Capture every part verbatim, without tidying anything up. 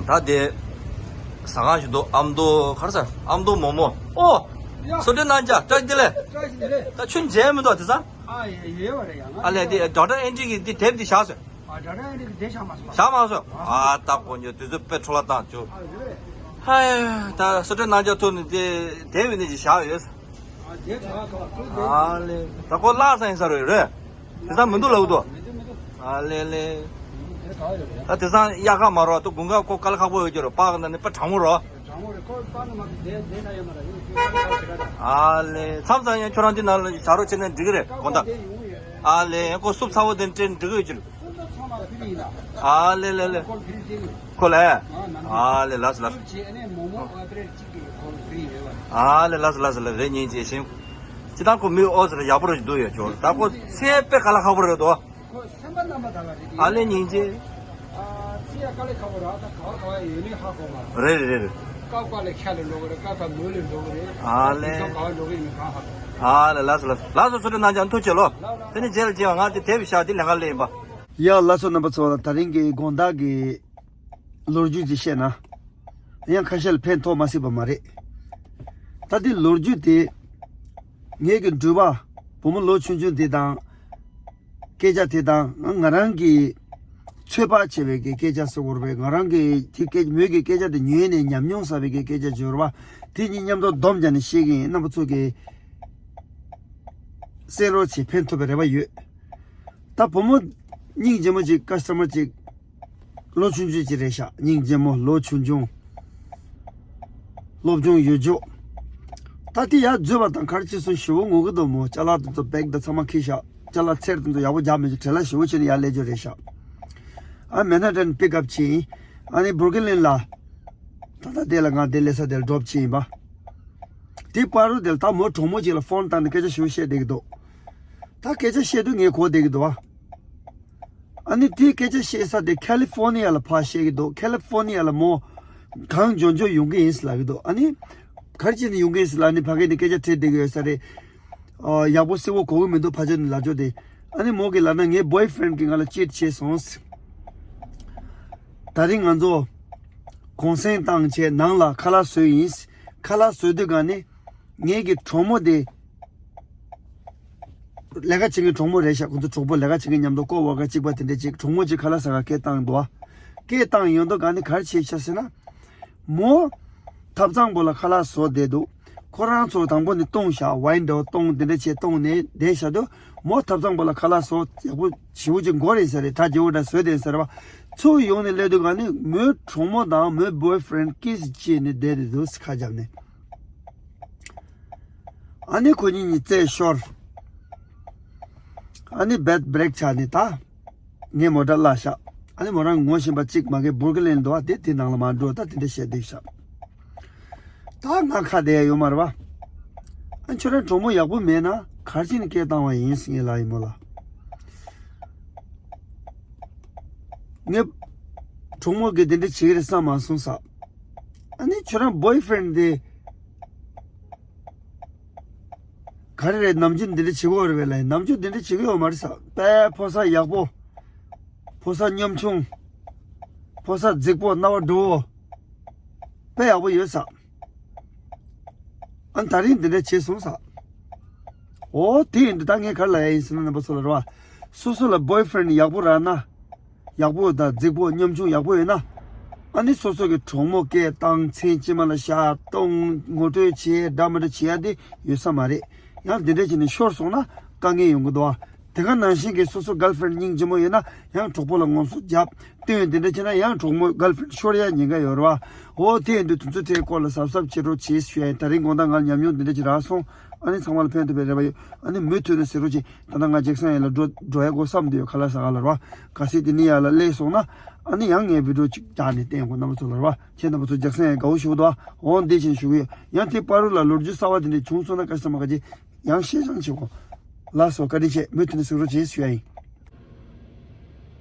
ད་དེ་ཟ་ཁང་ཞིག་འདུག་ཨ་མདོ་ག་རེ་ཟེར། ཨ་མདོ་མོག་མོག་ཨོ། ཡ། བསོད་བདེ་གནང་བྱ། བཀྲ་ཤིས་བདེ་ལེགས། བཀྲ་ཤིས་བདེ་ལེགས། ད་ཁྱོད་མཇལ་མི་འདུག་དེང་སང་། ཨ་ཡེ་ཡེ་བ་རེད་ཡ། ང་ཨ་ལས་དེ་ཌོག་ཊར་ཨེན་ཌི་གི་དེ་དེབ་དེ་བཞག་སོང་། ཨ་ཌོག་ཊར་ཨེན་ཌི་གི་དེ་བཞག་མ་སོང་། བཞག་མ་སོང་། ཨ་ད་དཀོན་མཆོག་དུས་ཚོད་དཔེ་འཕྲོ་བརླག་བཏང་བྱུང་། ཨ་རེད། ཧ་ཡ། ད་བསོད་བདེ་གནང་བྱ་ཐུག་ནས་དེ་དེབ་ཡིན་ནས་ཅིག་བཞག་ཡོད། ཨ་ལས། ད་ཁོ་བརླག་ས་ཡིན་ས་རེད། དེང་སང་མི་འདུག་ལབ་འདུག་ཨ་ལས་ལས། ད་དེང་སང་དབྱར་ཁ་མ་རོ་ཏུ་དགུན་ཁ་ཁོ་དཀའ་ལས་ཁག་པོ་ཡོད་ཀྱི་རེད། པཱག་ནང་ནས་དཔེ་གྲང་མོ་རོ། ཨ་ལས། མཚམས་མཚམས་ཡང་ཁྱོད་རང་འདི་ནང་ལ་བཞག་རོགས་བྱས་ན་འགྲིག་གི་རེད་དགོང་དག་ཨ་ལས། ཡང་ཁོ་སུབ་ཚ་བོ་དེ་སྤྲད་ན་འགྲིག་གི་ཡོད་ཀྱི་རེད། ཨ་ལས་ལས་ལས། ཁོ་ལས། ཨ་ལས་ལགས་སོ་ལགས་སོ། ཨ་ལས་ལགས་སོ་ལགས་སོ་ལགས། རེད། སྙིང་རྗེ་ཞིང་། སྤྱིར་བཏང་ཁོ་མི་ཨོ་ཟེར་ཡག་པོ་རེད་འདུག་ཡོད་ཆོག་ད་ཁོ་ཚེ་དཔེ་དཀའ་ལས་ཁག་པོ་རེད་དོ། ཁོ་སེམས་པ་རྣམ་པ་དག་པ་རེད་དེ། ཨ་ལས་སྙིང་རྗེ། ཨ་ཚེ་ཡ་དཀའ་ལས་ཁག་པོ་རེད། ད་ག་བ་ག་བ་ཡོད་མེད་ཧ་གོ་མ་རེད། རེད་རེད་རེད། ཀ་ཀ་ལས་ཁ་ལས་འགྲོ་གི་རེད། ཀ་ཀ་མོ་ལས་འགྲོ་གི་རེད། ཨ་ལས། དེང་སང་ག་བ་འགྲོ་གི་ཡིན་མིན་གང་ཧ་གོ། ཨ་ལས་ལགས་སོ་ལགས་སོ། ལགས་སོ། བསོད་བདེ་གནང་བྱ། ཐུགས་རྗེ་ཆེ་ལོ། དེ་ནས་རྗེས་ལ་མཇལ་བ། ང་དེ་དེབ་བཞག་དེ་ལས་ཀ་ལས་ཡིན་པ། ཡ་ལགས་སོ། རྣམ་པ་ཚོ་ལ་ད་རིང་གི་དགོང་དག་གི་ལོ་རྒྱུས་ཅིག་བཤད་ན། ཡང་ཁ་ཤས་ལ་ཕན་ཐོགས་མ་སྲིད་པ་མ་རེད། ད་དེ་ལོ་རྒྱུས་དེ། ངེད་ཀྱི་འགྲུལ་པ་བུ་མོ་ལོ་ཆུང་ཆུང་དེ་དང་། སྐད་ཆ་དེ་དང་ང་ང་རང་གི་ཚོད་དཔག་བྱས་པའི་གི་སྐད་ཆ་ཟེར་དགོས་རེད་པས། ང་རང་གི་དེ་སྐད་མོས་ཀྱི་སྐད་ཆ་དེ་ཉོས་ནས་ཉམས་མྱོང་བསགས་པའི་གི་སྐད་ཆ་བརྗོད་རོགས། དེ་གཉིས་མཉམ་དུ་སྡོམ་བརྒྱབ་ནས་བཤད་ཀྱི་ཡིན། རྣམ་པ་ཚོ་གི་གསན་རོགས་བྱེད། ཕན་ཐོགས་པའི་རེ་བ་ཡོད། ད་བུ་མོ་སྙིང་རྗེ་མོ་ཅིག་ཀ་སི་ཊ་མར་ཅིག་ལོ་ཆུང་ཆུང་ཅིག་རེད་ཤག་སྙིང་རྗེ་མོ། ལོ་ཆུང་ཆུང་། སློབ་སྦྱོང་ཡོད་ཅོག་ད་དེ་ཡར་འཛུལ་བ་དང་ག་རེ་བྱས་སོང་། ཞེ་པོ་ངུ་གི་འདུག་མོ། ཅ་ལག་དེ་ཚོ་བེག་དང་ཚང་མ་འཁྱེར་ཤག་ཅ་ལག་ཚེར་དེ་ཚོ་ཡག་པོ་རྒྱག་མེད་ཅིག་བྲེལ་བ་ཞེ་པོ་བྱས་ནས་ཡར་སླེབས་ཅོག་རེད་ཤག་ཨ་མན་ཧ་ཊན་པིག་ཨབ་བྱས་ཡིན། ཨ་ནི་བུར་ཀི་ལིན་ལ། ད་ལྟ་དེ་ལ་ང་དེ་སླེབས་ས་དེ་ལ་ཌོབ་བྱས་ཡིན་པ། དེ་བར་དུ་དེ་ལ་ད་མོ་གྲོགས་མོ་ཅིག་ལ་ཕོན་བཏང་ནས་སྐད་ཆ་ཞེ་པོ་བཤད་བསྡད་ཀྱི་འདུག་ད་སྐད་ཆ་བཤད་དུས་ངས་གོ་བསྡད་ཀྱི་འདུག་བ། ཨ་ནི་དེའི་སྐད་ཆ་བཤད་ས་དེ་ཁ་ལི་ཧྥོ་ནི་ཡ་ལ་ཕར་བཤད་ཀྱི་འདུག་ཁ་ལི་ཧྥོ་ནི་ཡ་ལ་མོ་གངས་ལྗོངས་ལྗོངས་ཡོང་གི་ཡིན་ཟེར་ལབ་ཀྱི་འདུག་ཨ་ནི་ག་རེ་བྱས་ནས་ཡོང་གི་ཡིན་ཟེར་ལབ་ནས་ཕ་གི་ནས་སྐད་ཆ་དྲིས་བསྡད་ཀྱི་ཡོད་ས་རེད། ཨ། ཡག་པོ་གསལ་བོ་གོ་གི་མི་འདུག་ཕར་ཕྱོགས་ནས་ལབ་ཕྱོགས་དེ། ཨ་ནི་མོ་གིས་ལབ་ན་ངའི་བོའི་ཧྥི་རེན་གིས་ང་ལ་ཅིཊ་བྱས་སོང་ཟེར། ད་རིང་ང་ཚོ་གུང་སེང་བཏང་བྱས་ནང་ལ་ཁ་ལག་བཟོས་ཡིན་ཟེར། ཁ་ལག་བཟོས་དུས་ག་ནས་ངེད་ཀྱི་གྲོགས་མོ་དེ། ལས་ཀ་བྱེད་མཁན་གྲོགས་མོ་རེད་ཤག་ཁོ་ཚོ་གྲོགས་པོ་ལས་ཀ་བྱེད་མཁན་མཉམ་དུ་ཀོ་ཝོར་ཀར་གཅིག་པ་དེ་འདྲ་ཅིག་གྲོགས་མོ་ཅིག་ཁ་ལག་ཟ་གར་སྐད་བཏང་འདུག་ཨ། སྐད་བཏང་ཡོང་དུས་ག་ནས་ག་རེ་བྱས་ཤག་ཟེར་ན། མོ། ཐབ་ཚང་པོ་ལ་ཁ་ལག་བཟོ་བསྡད་འདུག་ཁོ་རང་ཚོ་དང་པོ་ནས་བཏུང་བཞག་ཝའིན་འདྲ་བོ་བཏུང་དེ་འདྲ་བྱས་བཏུང་ནས་བསྡད་བཞག་དུས་མོ་ཐབ་ཚང་པོ་ལ་ཁ་ལག་བཟོ་ཡག་པོ་ཞེ་པོ་ཅིག་འགོར་ཡིན་ས་རེད། ད་རྒྱལ་པོ་འདྲ་བཟོས་བསྡད་ཡིན་ས་རེད་བ། ཚུར་ཡོང་ནས་སླེབས་དུས་ག་ནས་མོའི་གྲོགས་མོ་དང་མོའི་བོའི་ཧྥི་རེན་ཀི་སི་བྱས་ནས་བསྡད་བསྡད་འདུག་ཁ་བརྒྱབ་ནས། ཨ་ནི་ཁོ་གཉིས་གཉིས་རྩད་ཤོར། ཨ་ནི་བེད་བི་རེག་ཆགས་ནས་ད། ངས་མོ་ཊ་བརླགས་ཤག་ཨ་ནི་མོ་རང་ངོ་ཤེས་པ་གཅིག་མ་གི་བུར་ཀི་ལིན་འདུག་བ། དེ་དེ་ནང་ལ་མར་འགྲོ་ད་དེ་འདྲ་བཤད་བསྡད་ཤག་ད་ང་ཁ་བདེ་ཡ་ཡོད་མ་རེད་བ། ཨ་ཁྱོད་རང་གྲོགས་མོ་ཡག་པོ་མེད་ན་ག་རེ་བྱས་ནས་སྐད་བཏང་བ་ཡིན་ཟེར་ངས་ལབ་ཡིན་མོ་ལ། ངས་གྲོགས་མོ་གིས་དེ་འདྲ་བྱེད་ཀྱི་རེད་བསམ་མ་སོང་ཟེར། ཨ་ནི་ཁྱོད་རང་བོའི་ཧྥི་རེན་དེ། ག་རེ་རེད། ནམ་རྒྱུན་འདི་འདྲ་བྱེད་ཀྱི་ཡོད་རེད་པས་ལབ་ཡིན། ནམ་རྒྱུན་འདི་འདྲ་བྱེད་ཀྱི་ཡོད་མ་རེད་ཟེར། དཔེ་ཕོ་གསར་ཡག་པོ། ཕོ་གསར་གཉོམ་ཆུང་། ཕོ་གསར་རྫིག་པོ་རྣ་བ་སྒྲོ་བོ། དཔེ་ཡག་པོ་ཡོད་ཟེར། ཨ་ནི་ད་རིང་འདི་འདྲ་བྱས་སོང་ཟེར། འོ་དེ་ཡིན་དུས་ད་ངས་ག་རེ་ལབ་ཡ་ཡིན་ཟེར་ན་རྣམ་པ་ཚོ་ལ་རེད་བ། སོ་སོ་ལ་བོའི་ཧྥི་རེན་ཡག་པོ་རག་ན། ཡག་པོ་དང་རྫིག་པོ་གཉོམ་ཆུང་ཡག་པོ་ཡོད་ན། ཨ་ནི་སོ་སོ་གི་གྲོགས་མོ་སྐད་བཏང་མཚན་ཅི་མ་ལ་བཞག་གཏོང་ངོ་སྤྲོད་བྱེད་འདྲ་མི་འདྲ་བྱེད་ཡ་དེ་ཡོད་ས་མ་རེད། ཡང་དེ་འདྲ་བྱས་ནས་ཤོར་སོང་ན་དཀའ་ངལ་ཡོང་གི་འདུག་ཨ། དེ་ག་ནང་བཞིན་གྱི་སོ་སོ་གརལ་ཧྥི་རེན་སྙིང་རྗེ་མོ་ཡོད་ན་ཡང་གྲོགས་པོ་ལ་ངོམ་སོ་རྒྱབ། དེ་ཡང་དེ་འདྲ་བྱས་ན་ཡང་གྲོགས་མོ་གརལ་ཧྥི་རེན་ཤོར་ཡ་ཉེན་ཁ་ཡོད་རེད་བ། འོ་དེ་ཡིན་དུས་དུས་ཚོད་དེའི་སྐོར་ལ་གཟབ་གཟབ་བྱེད་རོགས་བྱེད་ཞུ་ཡ་ཡིན། ད་རིང་དགོང་དག་ང་ལ་ཉམས་མྱོང་དེ་འདྲ་ཅིག་རག་སོང་། ཨ་ནི་ཚང་མ་ལ་ཕན་ཐོགས་པའི་རེ་བ་ཡོད། ཨ་ནི་མུ་མཐུད་ནས་ཟེར་རོགས་གྱིས། ད་ལྟ་ང་ཇེག་སན་ཡན་ལ་འགྲོ་འགྲོ་ཡ་དགོས་བསམ་འདུག་ཁ་ལག་ཟ་ག་ལ་ར། གལ་སྲིད་དེ་ནས་ཡར་ལ་སླེབས་སོང་ན། ཨ་ནི་ཡང་ངས་བི་ཌིའོ་གཅིག་བརྒྱབ་ནས་བསྟན་དགོས་རྣམ་པ་ཚོ་ལ་ར། ཁྱེད་རྣམ་པ་ཚོ་ཇེག་སན་ཡན་དགའ་བོ་ཞུ་གི་འདུག་འོང་འདི་བཞིན་ཞུ་གི་ཡོད། ཡང་དེ་བར་དུ་ལ་ལོ་རྒྱུས་གསར་བ་དེ་འདྲ་བྱུང་སོང་ན་བཀའ་ཤག་མ་ཁ་ཅིག་ཡང་བཤད་སྦྱང་བྱེད་དགོས། ལགས་སོ། བཀའ་དྲིན་ཆེ། མུ་མཐུད་ནས་གཟིགས་རོགས་བྱེད་ཞུ་ཡ་ཡིན།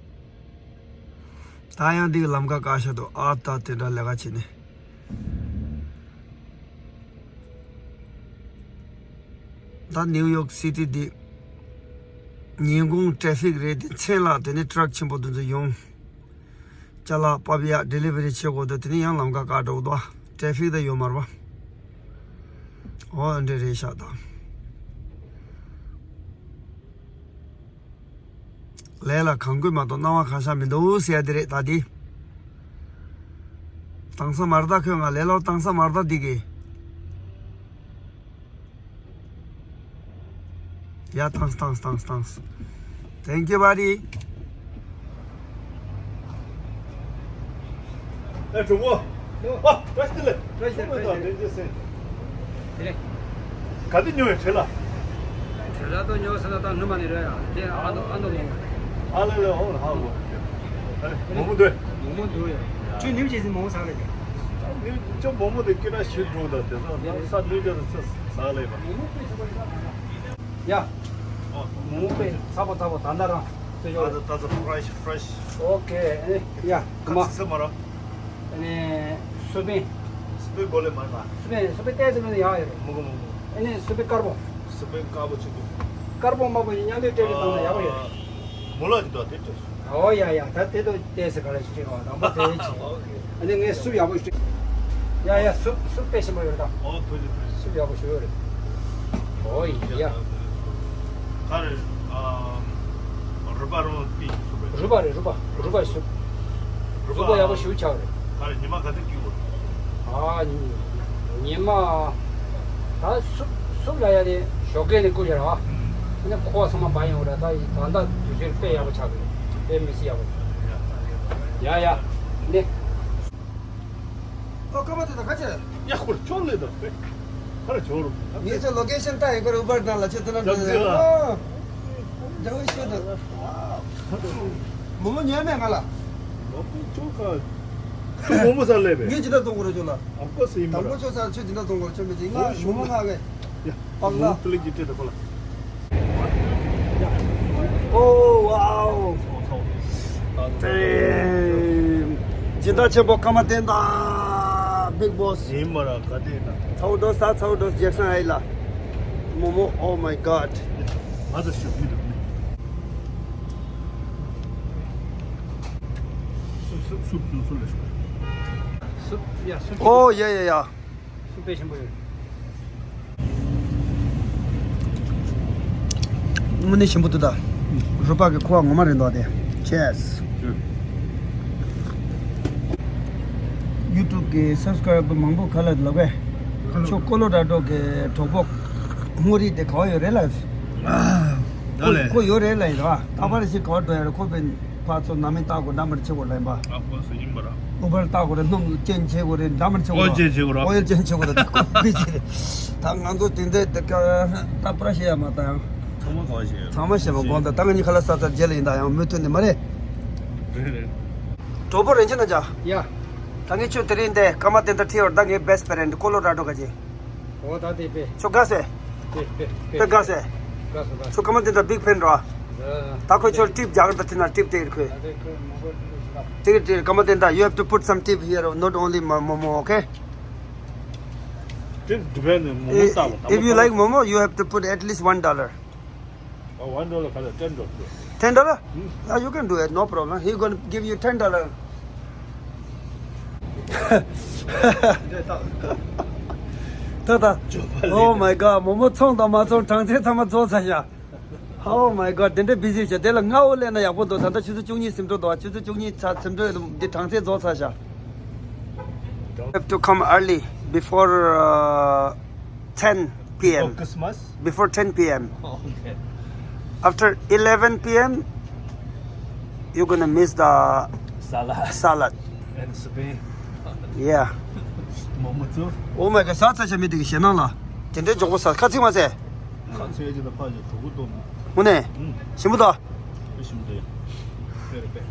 ད་ཡང་འདི་གི་ལམ་ཁ་བཀག་ཤག་འདུག་ཨ་ད་དེ་འདྲ་ལས་ཀ་བྱེད་ནས། ད་ནིའུ་ཡོག་སི་ཊི་འདི་ཉིན་གུང་ཊེ་ཕིག་རེད་དེ། མཚན་ལ་དེ་ནས་ཊྲག་ཆེན་པོ་དེ་ཚོ་ཡོང་། ཅ་ལག་ཕབ་ཡག་ཌེ་ལི་ཝ་རི་བྱེད་དགོས་འདུག་དེ་ནི་ཡང་ལམ་ཁ་བཀག་འགྲོ་གི་འདུག་ཊེ་ཕིག་ད་ཡོད་མ་རེད་པ། འོ་འདྲ་རེད་ཤག་ད། ལས་ལ་གང་དགོས་མ་གཏོགས་སྣང་བ་གང་ཤར་མི་འདུག་ཟེར་ཡ་དེ་རེད་ད་འདི། དེང་སང་མར་ད་ཁོས་ང་ལས་ལོ་དེང་སང་མར་ད་འདི་གི། Yeah, thanks, thanks, thanks, thanks. Thank you, buddy. ཨེ་གྲོགས་པོ། ཨ། བཀྲ་ཤིས་བདེ་ལེགས། བཀྲ་ཤིས་བདེ་ལེགས། བཀྲ་ཤིས་བདེ་ལེགས། ག་དུས་ཉོ་བའི་བྲེལ་ལ། བྲེལ་ལ་ཏོ་ཉོ་ཟེར་ན་ད་སྔོན་མ་ནས་རེད་ཡ། དེ་ཨ་ནོ་ཨ་ནོ་མོ། ཨ་ལེ་ལེ་ཨོ་ཧ་གོ། ཨ་ལེ་མོ་མོ་འདུག་མོ་མོ་འདུག་ཡ། ཁྱོད་ཉིན་གཅིག་ཟིན་མོ་མོ་ཟ་ལེ། ཉིན་ཅོ་མོ་མོ་དེ་སྐད་གྲགས་ཞེ་དྲག་ད་དེ་ས་ས་ནུས་དེ་ཚོ་ཟ་ལེ་བ། ཡ། མོ་མོ་དཔེ་ཚ་པོ་ཚ་པོ་ད་ལྟ་རང་ཚོད་ཡོད། ཨ་ད་ད་ཚོད་ཕྲེ་ཤི་ཕྲེ་ཤི། ཨོ་ཁེ། ཨེ་ཡ་ཀ་མ། ཚིག་ས་མ་ར། ཨ་ནི་སུ་པན། སུ་པན་གོ་ལེ་མ་ན། སུ་པན་སུ་པན་ཏོག་ཙམ་ཡང་ཡོད་རེད། མོ་གོ་མོ་གོ། ཨ་ནི་སུ་པན་དཀར་པོ། སུ་པན་དཀར་པོ་ཆེ་གོ། དཀར་པོ་དམར་པོ་ཡིན་མཉམ་དུ་སྤྲད་པའི་སྟངས་ན་ཡག་པོ་ཡོད་རེད། མོ་ལ་འདི་དག་དེ་སྤྲད། ཨོ་ཡ་ཡ། ད་དེ་དོ་ཏོག་ཙམ་ག་རེ་ཞིག་སྤྲད་པ་དང་པོ་དེ་ཡིན་ཆེ། ཨ་ནི་ངས་སུབ་ཡག་པོ་ཞིག་སྤྲད། ཡ་ཡ། སུབ་སུབ་དཔེ་ཞིམ་པོ་ཡོད་རེད་ད། ཨོ་ཐུགས་རྗེ་ཆེ། སུབ་ཡག་པོ་ཞིག་ཡོད་རེད། ཨོ་ཡ། ག་རེ། ཨ། རུ་པ་རུ་པ་དེ་སུབ་རེད། རུ་པ་རེད། རུ་པ་རུ་པ་སུབ། རུ་པ་ཡག་པོ་ཞིག་ཆགས་རེད། ག་རེ་ཉི་མ་ག་ཚོད་སྐྱིད་པོ། ཨ། ཉི་མ། ད་སུབ་སུབ་ལ་ཡ་དེ་ཞོགས་ཀས་ནས་བསྐུར་ཡ་ར། ཨ་ནི་ཁོ་བ་ཚང་མ་འབག་ཡོང་ར། ད་ད་ལྟ་དུས་ཚོད་དཔེ་ཡག་པོ་ཆགས་རེད། དཔེ་མི་སྲིད་ཡག་པོ། ཡ་ཡ། ནི། ཨོ་ཀ་མ་དེ་ད་ག་ཅེ། ཡ་ཁོར་ཅོག་ལེ་ད་པེ། ཁར་ཅོག་རུ། ངས་ཚོ་ལོ་ཀེ་ཤན་ལྟ་ཡི་གོ་རུ་པར་ནང་ལ་ཆེ་ཏུ་ན་ཏུ། ཨོ། ཇ་བོ་ཤེ་ཏུ། མོ་མོ་ཉོས་མེད་ང་ལ། ལོ་ཀེ་ཅོག་ག་ཁྱོད་མོ་མོ་ཟ་ལེ་བས། ངས་ཇི་ལྟར་གཏོང་དགོས་རེད་ཁྱོད་ལ། ཨ་ཁོ་སེ་ཡིན་པ། དང་པོ་ཁྱོད་ཟ་ཁྱོད་ཇི་ལྟར་གཏོང་དགོས་རེད་ཁྱོད་མི་ཇི་ང་མོ་མོ་ང་གས། ཡ། པགས་ལ། ཏུ་ལི་ཇི་ཏི་ཏི་ཁོ་ལ། ཨོ་ཝའོ། ཏེ། སྦྱིན་བདག་ཆེན་པོ་ཀརྨ་བསྟན་དར། Big Boss། ཡིན་མ་ར་ག་དེ་ན། ཚའོ་ཌོས་ད་ཚའོ་ཌོས་ཇེག་སན་ཨའི་ལ། མོ་མོ། Oh my God། ང་ཚོ་ཤུགས་མི་འདུག་ནི། སུབ་སུབ་སུབ་སུབ་ལ་ཤུགས། སུབ་ཡ་སུབ། ཨོ་ཡ་ཡ་ཡ། སུ་དཔེ་ཞིམ་པོ་ཡོད། དངོས་གནས་ཞིམ་པོ་འདུག་ད། རུ་པག་གི་ཁུ་བ་ངོ་མ་རེད་འདུག་དེ། Cheers། ཡུ་ཊུབ་གི་སབ་སི་ཀ་རའི་བར་མང་པོ་ག་ལ་ལབ་པས། ཁོ་ལོ་ར་ཌོ་གི་གྲོགས་པོ་ཧུང་རི་དེ་ག་བ་ཡོད་རེད་ལ། ད་ལས། ཁོ་ཡོད་རེད་ལ་ཡིན་ར། ད་པར་ཞིག་ག་བ་འགྲོ་ཡ་རེད་ཁོ་པའི། ཕར་ཚུར་ནང་མི་ལྟ་དགོས་འདྲ་མར་ཆེ་བོ་ལེན་པ། ཨ་ཁོ་སུ་ཡིན་པ་ར། ཨུ་བར་ལྟ་དགོས་རེད་སྣུམ་ཅན་ཆེ་བོ་རེད་འདྲ་མར་ཆེ་བོ་ཨོ་ཅན་ཆེ་བོ་ར། ཨོ་ཡལ་ཅན་ཆེ་བོ་རེད་ད་ཁོ་བི་ཅི་རེད། ད་ང་ཚོ་དེ་འདྲའི་དེ་ཀ་ད་པར་ཤེས་ཡ་མ་ད་ཡང་། ཚང་མ་ག་བ་ཤེས་ཡ། ཚང་མ་ཤེས་པ་དགོངས་དག་ད་ང་གཉིས་ཁ་ལག་ཟ་ཚར་རྗེས་ལ་ཡིན་ད་ཡང་མུ་མཐུད་ནས་མ་རེད། རེད་རེད། གྲོགས་པོ་རེན་ཆེན་ན་ཅག་ཡ། ད་ངས་ཁྱོད་དེ་རིང་འདི་ཀརྨ་བསྟན་དར་ཁྲིད་ཡོད་ད་ངའི་best friend ཀོ་ལོ་ར་ཌོ་ག་ཅེ། ཨོ་ད་དེ་པེ། ཁྱོད་དགའ་སེ། པེ་པེ་པེ། པེ་དགའ་སེ། དགའ་སོ་དགའ་སོ། ཁྱོད་ཀརྨ་བསྟན་དར་big fan ར། ཨ། ད་ཁོས་ཁྱོད་ཊིབ་རྒྱག་གི་ད་དེ་ན་ཊིབ་དེ་ཁོས། ཨ་དེ་ཁོས་མོ་གོ་ཊིབ་སུ་ད། དེ་དེ་ཀརྨ་བསྟན་དར you have to put some tip here not only mo- momo, okay? ཊིབ་ཌི་པེན་ཌི་མོ་མོ་ལྟ་བ། If you like momo you have to put at least one dollar. Oh, one dollar ཁ་ལ་ten dollar. Ten dollar? Hmm. Yeah, you can do it, no problem. He gonna give you ten dollar. ད་ད། Oh my god, མོ་མོ་ཚོང་དང་མ་ཚོང་གྲངས་ཚད་ཚང་མ་རྫོགས་ཚར་ཤག Oh my god, དེ་འདྲའི་བི་ཟི་བྱས་དེ་ལ་ང་འོ་ལེན་ན་ཡག་པོ་འདུག་ད་ལྟ་ཆུ་ཚོད་བཅུ་གཉིས་ཟིན་འགྲོ་འདུག་ཆུ་ཚོད་བཅུ་གཉིས་ཚ་ཟིན་འགྲོ་འདི་གྲངས་ཚད་རྫོགས་ཚར་ཤག You have to come early before uh, ten p.m. Before Christmas? Before ten p.m. Oh, okay. After eleven p.m. you're gonna miss the salad, salad and spin. Yeah. མོ་མོ་ཚོ། Oh my god, ཟ་ཚ་ཤ་མི་དེ་གི་ཞེད་སྣང་ལ། དེ་འདྲའི་མགྱོགས་པོ་ཟ་ཁ་ཚིག་མ་ཟེ། ཁ་ཚིག་ཅི་ད་ཕ་ཅི་གྲོགས་པོ་དོ་མོ། དངོས་གནས། ཞིམ་པོ་དོ། ཞིམ་པོ་དོ།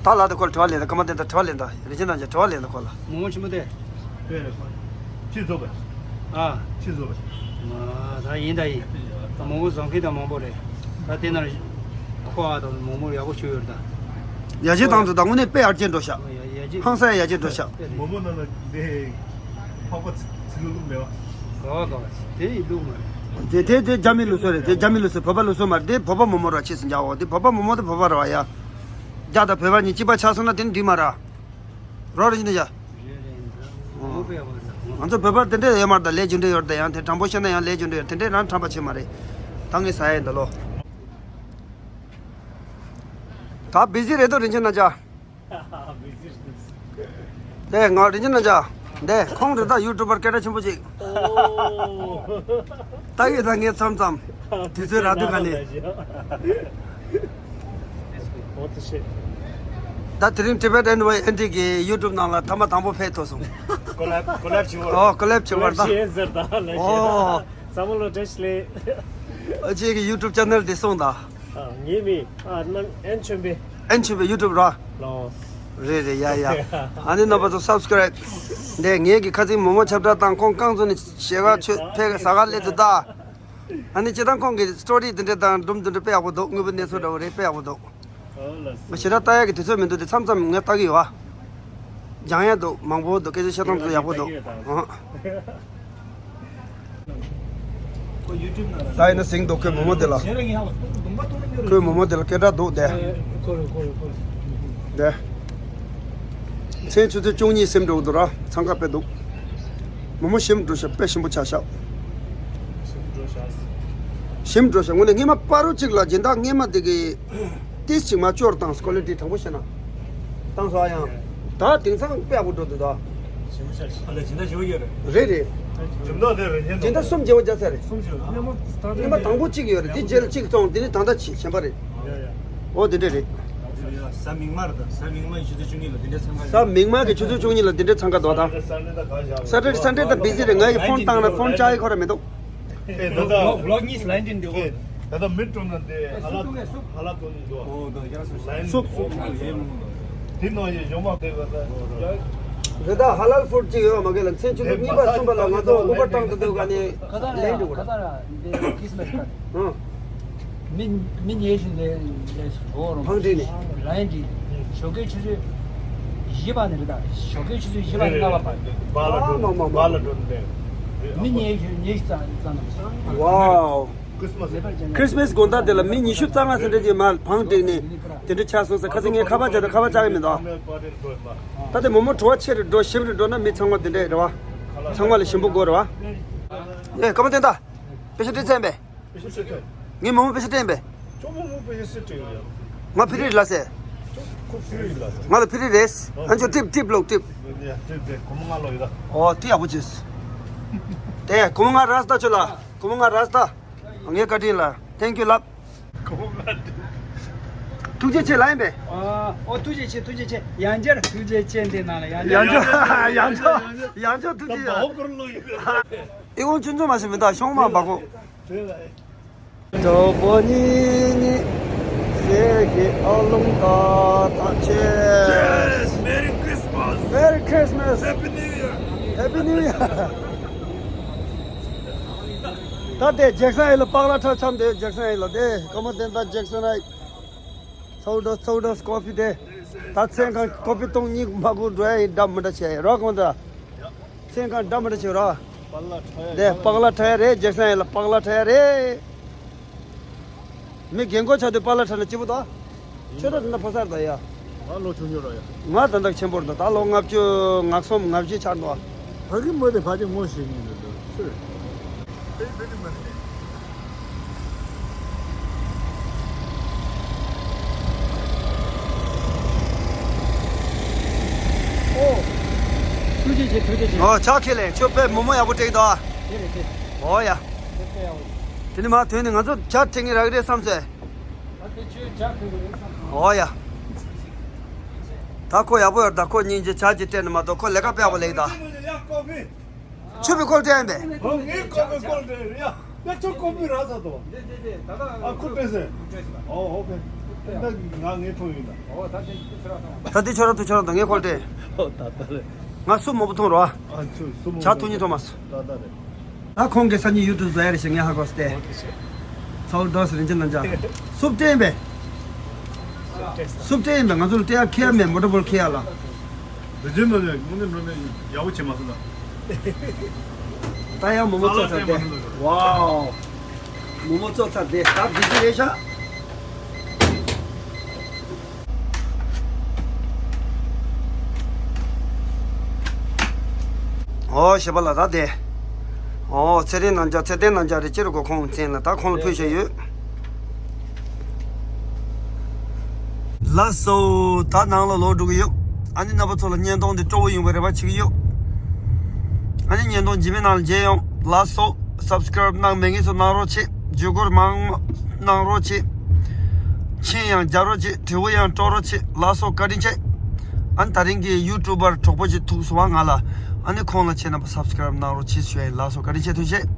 ད་ལ་དེ་ཁོ་ལ་དྲི་བ་ལེན་ད་ཀརྨ་བསྟན་དར་དྲི་བ་ལེན་ད་རིན་ཆེན་ནང་ཅི་དྲི་བ་ལེན་ད་ཁོ་ལ། མོ་མོ་ཆེན་མོ་དེ། དཔེ་རེད་ཁོ། ཅི་བཟོ་བས། ཨ། ཅི་བཟོ་བས། ཨ། ད་ཡིན་ད་ཡིན། མོ་མོ་བཟོ་མཁན་ད་མང་པོ་རེད། ད་དེ་ནར་ཁོ་ཨ་ད་མོ་མོ་ཡག་པོ་བྱུང་ཡོད་ད། ཡ་གྱལ་བཏང་དུས་ད་དངོས་གནས་དཔེ་ཡར་རྒྱས་འགྲོ་ཤག་ཡ་ཡ་གྱལ། ཧང་སང་ཡ་གྱལ་འགྲོ་ཤག་དཔེ་རེད། མོ་མོ་ནང་ལ་འདི་ཕག་པ་ཚི་ལུ་ལུ་མེད་བ། ག་བ་ག་བ་དེ་ཡི་ལུགས་མ་རེད། དེ་དེ་དེ་རྒྱ་མི་ལུགས་སྲོལ་རེད། དེ་རྒྱ་མི་ལུགས་སྲོལ། བོད་པ་ལུགས་སྲོལ་མ་རེད། དེ་བོད་པ་མོ་མོ་ར་ཆེས་སུ་འཇག་འོ། དེ་བོད་པ་མོ་མོ་དེ་བོད་པ་ར་བ་ཡ། རྒྱ་དང་བོད་པ་གཉིས་གཅིག་པ་ཆགས་སོང་ན་དེ་འགྲིག་མ་ར། རོགས་རེད་ཅི་འདྲ་བྱ། ང་ཚོ་བོད་པར་དེ་འདྲས་ཡོད་མ་རེད་ད། ལས་རྒྱུ་འབྲས་ཡོད་རེད་ད། ཡང་དེ་དྲང་པོ་བཤད་ན་ཡང་ལས་རྒྱུ་འབྲས་ཡོད་དེ་འདྲས་རང་ཁྲམ་པ་བྱེད་མ་རེད། ད་ངས་ཟ་ཡ་ཡིན་ད་ལོ། ད་བི་ཟི་རེད་དོ་རིན་ཆེན་རྣམ་རྒྱལ། དེ་ང་རིན་ཆེན་རྣམ་རྒྱལ། འདི་ཁོང་རེད་ད། ཡུ་ཊུབ་པར་སྐད་གྲགས་ཆེན་པོ་ཅིག་ད་ཡོད་ད་ངས་མཚམས་མཚམས་དུས་ཚོད་རག་དུས་ག་ནས། ད་དེ་རིང་Tibet Envoy Andy གི་ཡུ་ཊུབ་ནང་ལ་ཐེངས་མ་དང་པོ་ཕེབས་ཐུབ་སོང་། ཀོ་ལེབ་ཀོ་ལེབ་བྱེད་བར། ཨོ་ཀོ་ལེབ་བྱེད་བར་ད། ཨོ། བསམ་བློ་བཀྲ་ཤིས་བདེ་ལེགས། ཨ་ཅེ་གི་ཡུ་ཊུབ་ཅེ་ནལ་དེ་སོང་ད། ངའི་མིང་ཨ་ནང་ཨན་ཆོན་པེ། ཨན་ཆོན་པེ་ཡུ་ཊུབ་ར། ལོ། རེད་རེད་ཡ་ཡ། ཨ་ནི་རྣམ་པ་ཚོ་སབ་སི་ཀ་རེབ། འདི་ངེད་ཀྱི་ཁ་ཚིག་མོག་མོག་ཁྱབ་བསྒྲགས་དང་ཁོང་རྐང་བཙུགས་ནས་ཞལ་ཁ་ཆོས་ཕེ་ཟ་ག་སླེབས་འདུག་ད། ཨ་ནི་སྤྱིར་བཏང་ཁོང་གི་སི་ཊོ་རི་དེ་འདྲ་དང་སྒྲུང་དེ་འདྲ་དཔེ་ཡག་པོ་འདུག་དངོས་པོ་གནས་ཚུལ་འདྲ་བོ་རེད། དཔེ་ཡག་པོ་འདུག་ཞེ་དྲག་ལྟ་ཡག་གི་དུས་ཚོད་མི་འདུག་དེ་མཚམས་མཚམས་ངས་ལྟ་གི་ཡོད་ཨ། སྦྱང་ཡག་འདུག་མང་པོ་འདུག་སྐད་ཆ་བཤད་སྟངས་ཚོ་ཡག་པོ་འདུག་ཨ། ད་ཡིན་ན་ཟིང་འདུག་ཁོའི་མོག་མོག་དེ་ལ། ཁོའི་མོག་མོག་དེ་ལ་སྐད་གྲགས་འདུག་དེ། དེ། མཚན་ཆུ་ཚོད་བཅུ་གཉིས་ཟིན་འགྲོ་གི་འདུག་ར། འཚང་ཁ་དཔེ་འདུག་མོག་མོག་ཞིམ་འགྲོ་ཤག་དཔེ་ཞིམ་པོ་ཆགས་ཤག་ཞིམ་འགྲོ་ཤག་དངོས་གནས་སྔས་མ་པ་རུ་གཅིག་ལ་སྦྱིན་བདག་སྔས་མ་དེ་གི་ཏིས་གཅིག་མ་སྐྱོར་བཏང་། ཀོ་ལི་ཊི་དྲང་པོ་བཤད་ན། བཏང་སོང་ཨ། ཡང་། ད་དེང་སང་དཔེ་ཡག་པོ་འགྲོ་འདུག་ད། ཞིམ་པོ་ཤག་ཨ་ལས་སྦྱིན་བདག་ཞེ་པོ་ཡོད་རེད། རེད་རེད། སྦྱིན་བདག་དེ་རེད་ཉན་སྦྱིན་བདག་གསུམ་བརྗེ་པོ་རྒྱག་ཚར་རེད། གསུམ་བརྗེ་པོ་སྔས་མ་དང་པོ་གཅིག་ཡོད་རེད། དེ་རྗེས་ལ་གཅིག་བཙོང་། དེ་ནི་ད་ལྟ་ཕྱི་གཞན་པ་རེད། ཡ་ཡ། ཨོ་དེ་འདྲས་རེད། གཟའ་མིག་དམར་དང་གཟའ་མིག་དམར་ཆུ་ཚོད་བཅུ་གཉིས་ལ་དེ་འདྲས་འཚང་ཁ་ཡོད། གཟའ་མིག་དམར་གི་ཆུ་ཚོད་བཅུ་གཉིས་ལ་དེ་འདྲས་འཚང་ཁ་འདུག་ད། སེ་ཊར་ཌེ་སན་ཌེ་ད་བི་ཟི་རེད། ང་ཡི་ཕོན་བཏང་ན་ཕོན་ཅག་ཡི་ཁོ་ར་མི་འདུག་ཨེ་ད་ལྟ་ལོག་ལོག་གཉིས་ལན་ཅིག་འདུག་ཨེ་ད་ལྟ་མི་སྤྲོ་ན་དེ་ཧ་ལ་ཧ་ལ་དོ་ནི་འདུག་ཨོ་ད་ཡ་སུ་ལན་སུ་སུ་ལན་དེ་ནང་ཡི་ཡོང་མ་ཕེབས་པ་ད། རེད་ད། ཧ་ལ་ལ་ཧྥུཌ་ཅིག་ཡོད་མ་གི་ལ། མཚན་ཆུ་ཚོད་གཉིས་པ་གསུམ་པ་ལ་ང་ཚོ་ཨུ་བར་བཏང་དུ་འདུག་ག་ནི་ཁ་ད་ལན་ར་འགྲོ་གི་ཁ་རེད། ད་ར་འདི་ཁྲིས་མས་ཀ་ནི། ཨང་། མི་མི་ཉེ་ཞིག་ལས་ལས་སུ་འགྲོ་རུང་། ཕང་ཁྲིད་ནས། ལན་འདི། ཞོགས་ཀའི་ཆུ་ཚོད་བཞི་པ་ནས་རེད་ད། ཞོགས་ཀའི་ཆུ་ཚོད་བཞི་པ་ནས་ལྔ་པ་བར། བ་ལ་འགྲོ། ཨ་མ་མ་མ། བ་ལ་འགྲོ་ནས། མི་ཉེ་ཞིག་ཉེ་ཞིག་ཙམ་ཙམ་ན། ཝའོ། ཁྲིས་མས་དགོང་དག་དེ་ལ་མི་ཉི་ཤུ་རྩ་ལྔ་ཙམ་འདྲ་ཅིག་མར་བང་བསྒྲིགས་ནས་དེ་འདྲ་ཆགས་སོང་ཟེར། ཁ་སང་ངས་ཁ་པར་བྱས་ཏེ་ཁ་པར་བཅག་གི་མི་འདུག་ད་ལྟ་མོག་མོག་བྲོ་བ་ཆེ་རུ་འགྲོ་ཞིམ་རུ་འགྲོ་ན་མི་ཚང་མ་དེ་འདྲ་རེད་བ། ཚང་མ་ལ་ཞིམ་པོ་དགོས་རེད་བ། ཨེ་ཀརྨ་བསྟན་དར། པེ་ཤ་སྤྲད་ཚར་ཡིན་པས། པེ་ཤ་སྤྲད་ཚར། ངས་མོག་མོག་པེ་ཤ་སྤྲད་ཡིན་པས། ཅོ་མོག་མོག་པེ་ཤ་སྤྲད་ཡོད་ཡ། ང་ཕི་རི་ལ་ཟེར། ཁོ་ཕི་རི་ལ་ཟེར། ང་ལ་ཕི་རི་རེད། ཨ་ཅོ་ཊིབ་ཊིབ་ལོག་ཊིབ། ཡ་ཊིབ་དེ་སྒོར་མོ་ལྔ་ལོག་ཡོད་ད། ཨོ་དེ་ཡག་པོ་བྱས། དེ་སྒོར་མོ་ལྔ་རག་སོང་ད། ཁྱོད་ལ་སྒོར་མོ་ལྔ་རག་སོང་ད། ངའི་བཀའ་དྲིན་ལ་ཐེང་ཀིའུ་ལབ། ཐུགས་རྗེ་ཆེ་ལབ་ཡིན་པས། ཨ་ཨོ་ཐུགས་རྗེ་ཆེ། ཐུགས་རྗེ་ཆེ། ཡང་བསྐྱར་ཐུགས་རྗེ་ཆེ། འདི་ནང་ལ་ཡང་བསྐྱར། ཡང་བསྐྱར་ཡང་བསྐྱར་ཡང་བསྐྱར་ཐུགས་རྗེ་ཆེ། ཨི་ཁུང་ཆུང་ཆུང་མ་ཞིག་མི་འདུག་ཤོང་མ་འབག་གོ། གྲོགས་པོ་གཉིས་ནི་ཟས་ཀྱི་ཨ་ལོང་ཏག་ཏག་བྱས། Yes! Merry Christmas! Merry Christmas! Happy New Year! Happy New Year! ད་དེ་ཇེག་སན་ཧའི་ལ་པག་ལ་ཁྲ་འཆམ་དེ། ཇེག་སན་ཧའི་ལ་དེ་ཀརྨ་བསྟན་དར་ཇེག་སན་ཧའི། ཚའོ་ཌོས་ཚའོ་ཌོས་ཀོ་ཕི་དེ། ད་མཚན་གང་ཀོ་ཕི་བཏུང་གཉིད་མ་ཁུག་འགྲོ་ཡ་ཡིན། འདྲ་མི་འདྲ་བྱས་རོགས་གང་འདྲ། མཚན་གང་འདྲ་མི་འདྲ་བྱས་རོགས། པག་ལ་ཁྲ་ཡ་དེ་པག་ལ་ཁྲ་ཡ་རེད། ཇེག་སན་ཧའི་ལ་པག་ལ་ཁྲ་ཡ་རེད། མི་རྒན་གོག་ཆགས་དུས་པག་ལ་ཁྲ་ན་སྐྱིད་པོ་འདུག་ཁྱོད་ད་ད་ཕོ་གསར་འདུག་ཡ། ང་ལོ་ཆུང་ཆུང་རེད་ཡ། ང་ད་ལྟ་ཆེན་པོ་རེད་འདུག་ད་ལོ་ལྔ་བཅུ་ང་གསུམ་ང་བཞི་ཆགས་འདུག་ཕ་གི་མོ་དེ་ཕ་གི་ངོ་ཤེས་ངེས་འདུག་སུ་རེད། དཔེ་དཔེ་དེ་མ་རེད། ཨོ། ཐུགས་རྗེ་ཆེ། ཐུགས་རྗེ་ཆེ། ཨོ་ཇ་ཁེ་ལེ། ཁྱོད་དཔེ་མོག་མོག་ཡག་པོ་སྤྲད་ཀྱི་འདུག་དེ་རེད་དེ། ཨོ་ཡ། དེ་དཔེ་ཡག་པོ་རེད། དེ་ནི་མ་དོན་ནི་ང་ཚོ་ཇ་སྤྲད་མཁན་རག་གི་རེད་བསམ་ཚེ། ད་དེ་ཁྱོད་ཇ་ཁེ་གི་རེད་བསམ། ཨོ་ཡ། ད་ཁོ་ཡག་པོ་ཡོད། ད་ཁོ་སྙིང་རྗེ། ཇ་ཅིག་སྤྲད་ནི་མ་གཏོགས་ཁོ་ལས་ཀ་དཔེ་ཡག་པོ་ལས་ཀྱི་འདུག་ཆུ་བི་ཁོལ་སྤྲད་ཡིན་པས། ཨོ་ངའི་ཀོ་ཕི་ཁོལ་སྤྲད་ཡ། ཡ་ཁྱོད་ཀོ་ཕི་རག་ཚར་དོ། ཨ་ཁུ་སྤྲད་ཟེར། ཨོ་ཨོ་ཁེ། ད་ང་ངའི་ཐོང་ཡིན་ད། ད་དེ་ཁྱོད་རང་ཐོང་མ། ད་དེ་ཁྱོད་རང་ཐོང་། ཁྱོད་རང་ཐོང་། ངའི་ཁོལ་སྤྲད། ཨོ་ད་ད་རེད། ང་སུབ་མང་པོ་འཐུང་རོགས། ཨ་ཁྱོད་སུབ་མང་པོ། ཇ་འཐུང་སྙིང་འདོད་མ་སོང་། ད་ད་རེད། ད་ཁོང་གི་སང་ཉིན་ཡུ་ཊུབ་བཟོ་ཡ་རེད་ཞེས་ངས་ཧ་གོ་སྟེ། ཚའོ་ཌོས་རིན་ཆེན་རྣམ་རྒྱལ། སུབ་སྤྲད་ཡིན་པས། སུབ་སྤྲད་ཡིན་པས། ང་ཚོ་ལ་སྤྲད་ཡ་ཁེ་ཡ་མེད། མོ་ཊ་བོལ་ཁེ་ཡ་ལ། རིན་ཆེན་རྣམ་རྒྱལ་དངོས་གནས་དངོས་གནས་ཡག་པོ་བྱེད་མ་སོང་ད། ད་ཡང་མོག་མོག་བཙོས་ཚར་ཏེ། ཝའོ། མོག་མོག་བཙོས་ཚར་ཏེ་ད་བི་ཟི་རེད་ཤག། ཨོ་ཞེས་པ་ལ་ད་དེ། ཨོ་ཚེ་རིང་རྣམ་རྒྱལ་ཚེ་བརྟན་རྣམ་རྒྱལ་རེད། ཅི་རུ་གོ་ཁོང་མཚན་ལ་ད་ཁོང་ལ་ཕུལ་བཞག་ཡོད། ལགས་སོ། ད་ནང་ལ་ལོག་འགྲོ་གི་ཡོད། ཨ་ནི་རྣམ་པ་ཚོ་ལ་བརྙན་ཐུང་འདི་སྤྲོ་བོ་ཡོང་བའི་རེ་བ་བྱེད་ཀྱི་ཡོད། ཨ་ནི་བརྙན་ཐུང་རྗེས་མའི་ནང་ལ་མཇལ་ཡོང་། ལགས་སོ། སབ་སི་ཀ་རབ་གནང་མེད་མཁན་ཚོ་གནང་རོགས་བྱེད། བརྒྱུད་སྐུར་མང་གནང་རོགས་བྱེད། མཆན་ཡང་རྒྱག་རོགས་བྱེད། དྲི་བ་ཡང་སྤྲོ་རོགས་བྱེད། ལགས་སོ། བཀའ་དྲིན་ཆེ། ཨ་ནི་ད་རིང་གི་ཡུ་ཊུབ་པར་གྲོགས་པོ་ཅིག་ཐུག་སོང་བ་ང་ལ། ཨ་ནི་ཁོང་ལ་ཁྱེད་རྣམ་པ་སབ་སི་ཀ་རབ་གནང་རོགས་བྱེད་ཞུ་ཡ་ཡིན། ལགས་སོ། བཀའ་དྲིན་ཆེ། ཐུགས་རྗེ་ཆེ།